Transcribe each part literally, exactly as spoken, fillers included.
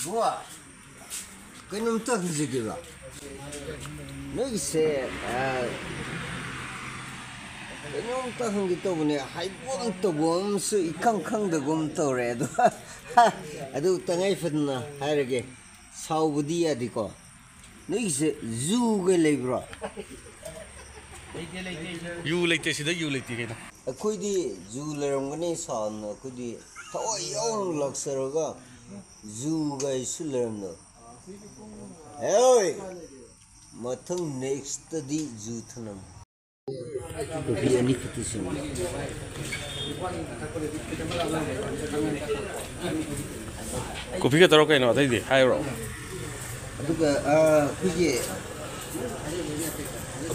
ꯕꯨ, ꯀꯩꯅꯣꯝꯇ ꯍꯪꯖꯒꯦꯕ꯫ ꯅꯣꯏꯒꯤꯁꯦ, ꯑ, ꯀꯩꯅꯣꯝꯇ ꯍꯪꯒꯦ ꯇꯧꯕꯅꯦ꯫ ꯍꯥꯏꯕꯝ ꯇꯧꯕꯝ ꯑꯃꯁꯨ ꯏꯈꯪ ꯈꯪꯗꯒꯨꯝ ꯇꯧꯔꯦ꯫ ꯑꯗꯣ, ꯑꯗꯨ ꯇꯉꯥꯏ ꯐꯗꯅ ꯍꯥꯏꯔꯒꯦ꯫ ꯁꯥꯎꯕꯗꯤ ꯌꯥꯗꯦꯀꯣ꯫ ꯅꯣꯏꯒꯤꯁꯦ ꯖꯨꯒ ꯂꯩꯕ꯭ꯔꯣ? ꯌꯨ ꯂꯩꯇꯦ, ꯁꯤꯗ ꯌꯨ ꯂꯩꯇꯦ ꯀꯩꯅꯣ꯫ ꯑꯩꯈꯣꯏꯗꯤ ꯖꯨ ꯂꯩꯔꯝꯒꯅꯤ ꯁꯥꯎꯅ꯫ ꯑꯩꯈꯣꯏꯗꯤ ꯊꯋꯥꯏ ꯌꯥꯎꯅ ꯂꯥꯛꯆꯔꯒ ꯖꯨꯒꯥꯏꯁꯨ ꯂꯩꯔꯝꯗꯕ꯫ ꯍꯦ! ꯃꯊꯪ ꯅꯦꯛꯁꯇꯗꯤ ꯖꯨ ꯊꯅꯝ꯫ ꯀꯣꯐꯤ ꯑꯅꯤꯈꯛꯇ ꯁꯦꯝꯃꯣ꯫ ꯀꯣꯐꯤ ꯈꯛꯇꯔꯣ ꯀꯩꯅꯣ, ꯑꯇꯩꯗꯤ ꯍꯥꯏꯔꯣ꯫ ꯑꯗꯨꯒ, ꯑ, ꯑꯩꯈꯣꯏꯒꯤ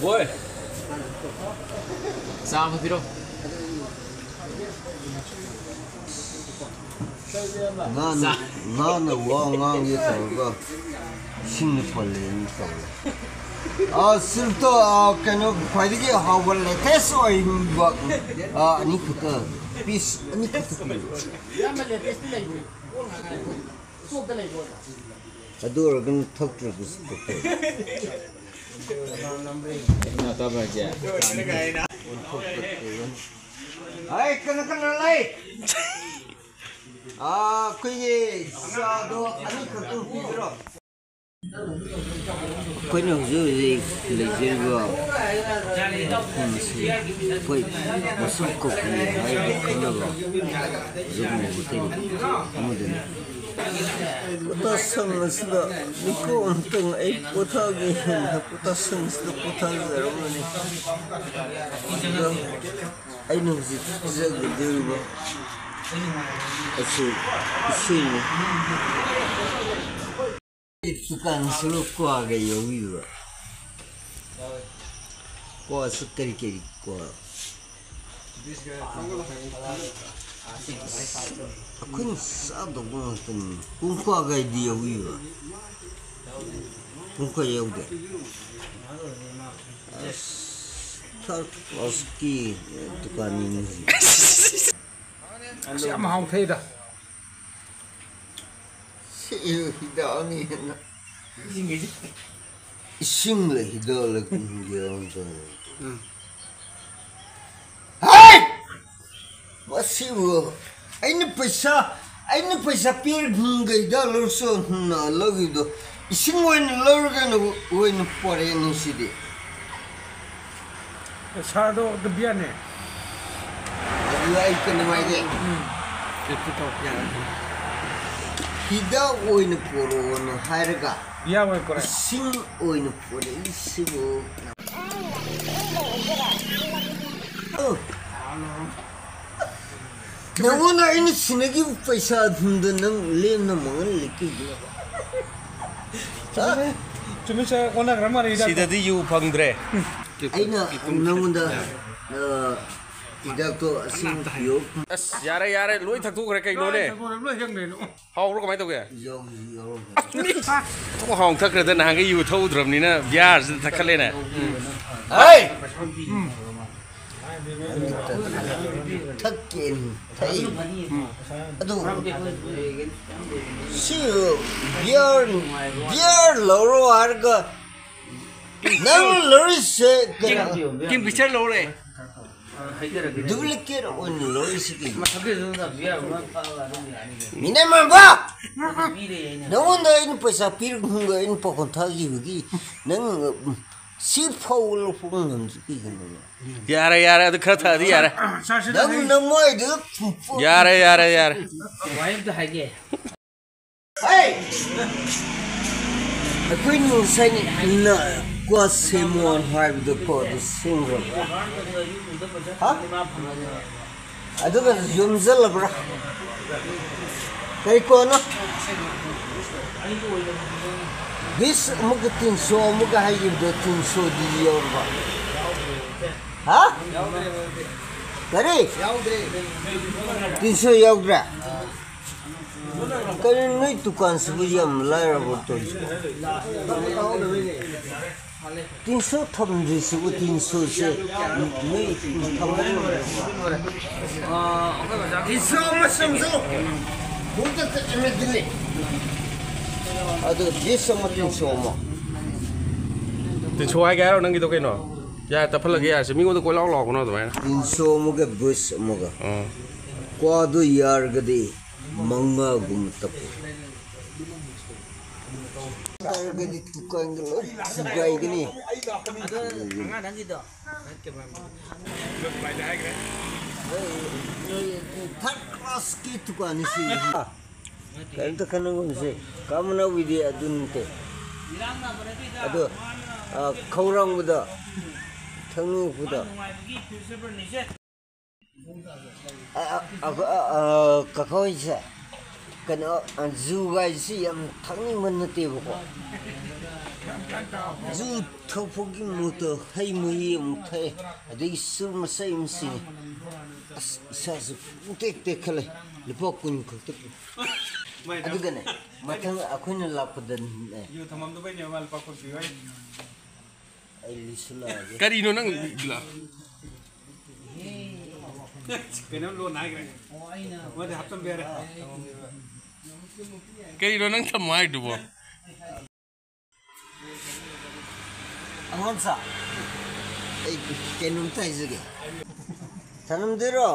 ꯕꯣꯏ, ꯆꯥ ꯑꯃ ꯄꯤꯔꯣ꯫ ꯉꯥꯅ, ꯉꯥꯅ ꯋꯥ ꯉꯥꯡꯒꯦ ꯇꯧꯔꯒ ꯏꯁꯤꯡꯅ ꯄꯜꯂꯦꯅ ꯇꯧꯔꯦ꯫ ꯑ, ꯁꯤꯜꯇꯣ, ꯑ, ꯀꯩꯅꯣ, ꯈ꯭ꯋꯥꯏꯗꯒꯤ ꯍꯥꯎꯕ ꯂꯦꯇꯦꯁ ꯑꯣꯏꯕ, ꯑ, ꯑꯅꯤꯈꯛꯇ, ꯄꯤꯁ ꯑꯅꯤꯈꯛꯇ ꯄꯤꯌꯨ꯫ ꯑꯗꯨ ꯑꯣꯏꯔꯒꯅ ꯊꯛꯇ꯭ꯔꯒꯁꯨ ꯊꯛꯄ ꯌꯥꯏ꯫ ꯑꯩ ꯀꯅꯥ ꯀꯅꯥ ꯂꯩ? ꯑꯥ, ꯑꯩꯈꯣꯏꯒꯤ ꯆꯥꯗꯣ ꯑꯅꯤꯈꯛꯇꯪ ꯄꯤꯕꯤꯔꯣ꯫ ꯑꯩꯈꯣꯏꯅ ꯍꯧꯖꯤꯛ ꯍꯧꯖꯤꯛ ꯂꯩꯖꯔꯤꯕ ꯃꯐꯝ ꯑꯁꯤ ꯑꯩꯈꯣꯏ ꯃꯁꯝ ꯀꯛꯄꯤ ꯍꯥꯏꯔꯤꯕ ꯈꯪꯅꯕ ꯖꯒꯣꯏ ꯃꯇꯦꯡ ꯑꯃꯗꯅꯤ꯫ ꯄꯣꯊꯥꯁꯪ ꯑꯁꯤꯗ ꯃꯤꯀꯨꯞ ꯑꯃꯇꯪ ꯑꯩ ꯄꯣꯊꯥꯒꯦ ꯍꯥꯏꯅ ꯄꯣꯊꯥꯁꯪ ꯑꯁꯤꯗ ꯄꯣꯊꯥꯖꯔꯝꯕꯅꯤ꯫ ꯑꯗꯣ ꯑꯩꯅ ꯍꯧꯖꯤꯛ ꯄꯤꯖꯒꯗꯧꯔꯤꯕ ꯑꯁꯤ ꯏꯁꯤꯡꯅꯤ꯫ ꯗꯨꯀꯥꯟꯁꯤꯕꯨ ꯀ꯭ꯋꯥꯒ ꯌꯥꯎꯕꯤꯕ꯭ꯔꯣ? ꯀ꯭ꯋꯥꯁꯨ ꯀꯔꯤ ꯀꯔꯤ ꯀ꯭ꯋꯥ? ꯑꯩꯈꯣꯏꯅ ꯆꯥꯗꯧꯕ ꯉꯥꯛꯇꯅꯤ꯫ ꯀꯣꯡꯀ꯭ꯋꯥꯒꯗꯤ ꯌꯥꯎꯕꯤꯕ꯭ꯔꯣ? ꯀꯣꯡꯀ꯭ꯋꯥ ꯌꯥꯎꯗꯦ꯫ ꯑꯁ, ꯊꯥꯔꯠ ꯀ꯭ꯂꯥꯁꯀꯤ ꯗꯨꯀꯥꯟꯅꯤꯅꯦ ꯍꯧꯖꯤꯛ꯫ ꯑꯁ, ꯌꯥꯝ ꯍꯥꯎꯊꯩꯗ꯫ ꯁꯤ ꯍꯤꯗꯥꯛꯅꯤ ꯍꯦꯟꯅ꯫ ꯏꯁꯤꯡ ꯂꯩ ꯍꯤꯗꯥꯛ ꯂꯩ ꯀꯨꯟꯒꯤ ꯑꯃ ꯇꯧꯔꯦ꯫ ꯎꯝ꯫ ꯍꯥꯏ! ꯃꯁꯤꯕꯨ ꯑꯩꯅ ꯄꯩꯁꯥ, ꯑꯩꯅ ꯄꯩꯁꯥ ꯄꯤꯔꯒ ꯍꯤꯗꯥꯛ ꯂꯧꯔꯁꯨ ꯍꯨꯟꯅ ꯂꯧꯈꯤꯕꯗꯣ ꯏꯁꯤꯡ ꯑꯣꯏꯅ ꯂꯧꯔꯒꯅ ꯑꯣꯏꯅ ꯄꯣꯔꯛꯑꯦ ꯁꯤꯗꯤ꯫ ꯁꯥꯔꯗꯣ ꯑꯗꯨ ꯕꯤꯌꯥꯔꯅꯦ꯫ ꯑꯗꯨ ꯑꯩ ꯀꯩꯅꯣ ꯍꯥꯏꯒꯦ꯫ ꯎꯝ꯫ ꯀꯩꯁꯨ ꯇꯧ-, ꯌꯥꯔꯦ꯫ ꯍꯤꯗꯥꯛ ꯑꯣꯏꯅ ꯄꯣꯔꯛꯑꯣꯅ ꯍꯥꯏꯔꯒ ꯕꯤꯌꯥꯔ ꯑꯣꯏꯅ ꯄꯣꯔꯛꯑꯦ꯫ ꯏꯁꯤꯡ ꯑꯣꯏꯅ ꯄꯣꯔꯛꯏꯁꯤꯕꯨ꯫ ꯑ꯫ ꯅꯉꯣꯟꯗ ꯑꯩꯅ ꯁꯤꯟꯅꯈꯤꯕ ꯄꯩꯁꯥ ꯑꯗꯨꯝꯗ ꯅꯪ ꯂꯦꯝꯅ ꯃꯥꯡꯍꯜꯂꯤ ꯀꯩꯒꯤꯅꯣ? ꯍꯥ? ꯆꯨꯝꯃꯤ ꯁꯥꯔ, ꯑꯣꯟꯅꯈ꯭ꯔ ꯃꯥꯜꯂꯦ ꯍꯤꯗꯥꯛꯇꯣ꯫ ꯁꯤꯗꯗꯤ ꯌꯨ ꯐꯪꯗ꯭ꯔꯦ꯫ ꯑꯩꯅ ꯅꯉꯣꯟꯗ, ꯑ, ꯍꯤꯗꯥꯛꯇꯣ ꯑꯁꯤ ꯄꯤꯌꯨ꯫ ꯑꯁ, ꯌꯥꯔꯦ, ꯌꯥꯔꯦ, ꯂꯣꯏ ꯊꯛꯇꯣꯛꯈ꯭ꯔꯦ ꯀꯩꯅꯣꯅꯦ? ꯂꯣꯏ ꯍꯦꯛ ꯂꯩꯅꯨ꯫ ꯍꯥꯎꯕ꯭ꯔꯣ, ꯀꯃꯥꯏꯅ ꯇꯧꯒꯦ? ꯌꯥꯎ-, ꯌꯥꯎꯔꯝꯒꯅꯤ꯫ ꯊꯣꯡ ꯍꯥꯎꯅ ꯊꯛꯈ꯭ꯔꯦꯗ, ꯅꯍꯥꯟꯈꯩ ꯌꯨ ꯊꯛꯎꯗ꯭ꯔꯕꯅꯤꯅ ꯕꯤꯌꯥꯔꯁꯤꯗ ꯊꯛꯀꯠꯂꯦꯅꯦ꯫ ꯍꯩ! ꯊꯛꯀꯦꯅ ꯊꯛꯏ꯫ ꯑꯗꯨ ꯁꯤ ꯕꯤꯌꯔ, ꯕꯤꯌꯔ ꯂꯧꯔꯣ ꯍꯥꯏꯔꯒ ꯅꯪ ꯂꯧꯔꯤꯁꯦ ꯀꯩꯅꯣ? ꯀꯤꯡ ꯐꯤꯁꯔ ꯂꯧꯔꯦ꯫ ꯗꯨꯄ꯭ꯂꯤꯀꯦꯠ ꯑꯣꯏꯅ ꯂꯧꯔꯤꯁꯤꯗꯤ꯫ ꯃꯊꯛꯀꯤꯗꯨꯅ ꯕꯤꯌꯔ ꯑꯃ ꯊꯛꯑꯒ ꯑꯗꯨꯝ ꯌꯥꯅꯤ ꯀꯩꯅꯣ꯫ ꯃꯤꯅꯦ ꯃꯥꯟꯕ! ꯄꯤꯔꯦ ꯑꯩꯅ꯫ ꯅꯉꯣꯟꯗ ꯑꯩꯅ ꯄꯩꯁꯥ ꯄꯤꯔꯒ ꯑꯩꯅ ꯄꯥꯈꯣꯟ ꯊꯥꯈꯤꯕꯒꯤ ꯅꯪ, ꯎꯝ, ꯁꯤ ꯐꯥꯎꯕ ꯂꯧꯊꯣꯛꯄ ꯉꯝꯗ꯭ꯔꯤ ꯀꯩꯒꯤꯅꯣ? ꯌꯥꯔꯦ, ꯌꯥꯔꯦ, ꯑꯗꯨ ꯈꯔ ꯊꯛꯑꯗꯤ ꯌꯥꯔꯦ꯫ ꯁꯥꯔ, ꯁꯤꯗ ꯅꯪ ꯍꯩ- ꯅꯃꯥꯏꯗꯨꯗ ꯌꯥꯔꯦ, ꯌꯥꯔꯦ, ꯌꯥꯔꯦ꯫ ꯋꯥꯍꯩ ꯑꯝꯇ ꯍꯥꯏꯒꯦ꯫ ꯍꯩ! ꯑꯩꯈꯣꯏꯅ ꯉꯁꯥꯏ ꯅ-, ꯀ꯭ꯋꯥ ꯁꯦꯝꯃꯣꯅ ꯍꯥꯏꯕꯗꯣ ꯀꯣ, ꯑꯗꯨ ꯁꯦꯝꯈ꯭ꯔꯕ꯭ꯔꯥ? ꯍꯥ? ꯑꯗꯨꯒ ꯌꯣꯝꯁꯤꯜꯂꯕ꯭ꯔꯥ? ꯀꯔꯤ ꯀꯣꯟꯅꯣ? ꯕꯤꯁ ꯑꯃꯨꯛꯀ ꯇꯤꯟꯁꯣ ꯑꯃꯨꯛꯀ ꯍꯥꯏꯈꯤꯕꯗꯣ ꯇꯤꯟꯁꯣꯗꯤ ꯌꯧꯔꯕ? ꯍꯥ? ꯀꯔꯤ? ꯇꯤꯟꯁꯣ ꯌꯥꯎꯗ꯭ꯔꯦ? ꯀꯔꯤ ꯅꯣꯏ ꯗꯨꯀꯥꯟꯁꯤꯕꯨ ꯌꯥꯝ ꯂꯥꯏꯔꯕ ꯇꯧꯔꯤꯁꯤꯕꯣ? ꯇꯤꯟꯁꯨ ꯊꯝꯗ꯭ꯔꯤꯁꯤꯕꯨ ꯇꯤꯟꯁꯨꯁꯦ ꯅꯣꯏ ꯊꯝꯕ ꯂꯣꯏꯔꯕꯣ? ꯇꯤꯟꯁꯨ ꯑꯃ ꯁꯦꯝꯖꯤꯜꯂꯨ꯫ ꯍꯨꯝꯇ ꯆꯠꯂꯗꯤꯅꯦ꯫ ꯑꯗꯨ ꯕꯤꯁ ꯑꯃ ꯇꯤꯟꯁꯣ ꯑꯃ꯫ ꯇꯤꯟꯁꯣ ꯍꯥꯏꯒꯦ ꯍꯥꯏꯔꯣ ꯅꯪꯒꯤꯗꯣ ꯀꯩꯅꯣ? ꯌꯥꯔꯦ, ꯇꯞꯍꯜꯂꯒꯦ, ꯌꯥꯔꯦꯁꯦ꯫ ꯃꯤꯉꯣꯟꯗ ꯀꯣꯏꯂꯥꯎ ꯂꯥꯎꯒꯅꯣ ꯑꯗꯨꯃꯥꯏꯅ꯫ ꯇꯤꯟꯁꯣ ꯑꯃꯒ ꯕꯤꯁ ꯑꯃꯒ꯫ ꯑꯥ꯫ ꯀ꯭ꯋꯥꯗꯣ ꯌꯥꯔꯒꯗꯤ ꯃꯉꯥꯒꯨꯝꯕ ꯇꯞꯄꯨ꯫ ꯌꯥꯔꯒꯗꯤ ꯗꯨꯀꯥꯟꯒ ꯂꯣꯏ ꯊꯨꯒꯥꯏꯒꯅꯤ꯫ ꯑꯗꯣ ꯑꯉꯥꯡ ꯅꯪꯒꯤꯗꯣ꯫ ꯍꯣꯏ, ꯅꯣꯏ ꯊꯥꯔꯠ ꯀ꯭ꯂꯥꯁꯀꯤ ꯗꯨꯀꯥꯟꯅꯤ ꯁꯤ꯫ ꯀꯔꯤꯝꯇ ꯈꯟꯅꯒꯨꯝꯁꯦ꯫ ꯀꯃꯅ ꯎꯏꯗꯦ ꯑꯗꯨ ꯅꯠꯇꯦ꯫ ꯑꯗꯣ, ꯑ, ꯈꯧꯔꯥꯡꯕꯗ, ꯊꯛꯅꯤꯡꯉꯛꯄꯗ꯫ ꯑ, ꯑ, ꯑ, ꯑ, ꯀꯀꯥ ꯍꯣꯏꯁꯦ, ꯀꯩꯅꯣ, ꯑ, ꯖꯨꯒꯥꯏꯁꯤ ꯌꯥꯝ ꯊꯛꯅꯤꯡꯕ ꯅꯠꯇꯦꯕꯀꯣ꯫ ꯖꯨ ꯊꯛꯄꯒꯤ ꯃꯍꯨꯠꯇ ꯍꯩ ꯃꯍꯤ ꯑꯃꯨꯛ ꯊꯛꯑꯦ, ꯑꯗꯒꯤ ꯁꯨꯔ ꯃꯆꯩ ꯑꯃ ꯁꯤꯡꯉꯦ꯫ ꯑꯁ, ꯏꯁꯥꯁꯦ ꯄꯨꯡꯇꯦꯛ ꯇꯦꯛꯈꯠꯂꯦ꯫ ꯂꯨꯄꯥ ꯀꯨꯟ ꯈꯛꯇ ꯄꯤ꯫ ꯑꯗꯨꯒꯅꯦ, ꯃꯊꯪ ꯑꯩꯈꯣꯏꯅ ꯂꯥꯛꯄꯗꯅꯦ꯫ ꯌꯨ ꯊꯝꯃꯝꯗꯕꯩꯅꯦ ꯃꯥ ꯂꯨꯄꯥ ꯀꯨꯟ ꯄꯤꯌꯨ ꯍꯥꯏ꯫ ꯑꯩ ꯂꯤꯁꯤꯜꯂꯛꯑꯒꯦ꯫ ꯀꯔꯤꯅꯣ ꯅꯪ? ꯀꯩꯅꯣꯝ ꯂꯣꯟ ꯍꯥꯏꯈ꯭ꯔꯦ꯫ ꯃꯣꯏꯗꯤ ꯍꯥꯞꯆꯤꯟꯕ ꯌꯥꯔꯦ꯫ ꯀꯔꯤꯅꯣ ꯅꯪ ꯊꯝꯃꯣ ꯍꯥꯏꯗꯨꯕꯣ? ꯑꯉꯥꯡ ꯁꯥ, ꯑꯩ ꯀꯩꯅꯣꯝꯇ ꯍꯥꯏꯖꯒꯦ꯫ ꯊꯅꯝꯗꯣꯏꯔꯣ?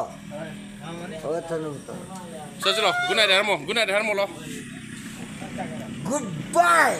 ꯍꯣꯏ, ꯊꯅꯝ, ꯊꯅꯝ꯫ ꯆꯠꯁꯤꯔꯣ? ꯒꯨꯗ ꯅꯥꯏꯠ ꯍꯥꯏꯔꯝꯃꯣ, ꯒꯨꯗ ꯅꯥꯏꯠ ꯍꯥꯏꯔꯝꯃꯣ ꯂꯥꯎ꯫ ꯒꯨꯗ ꯕꯥꯏ꯫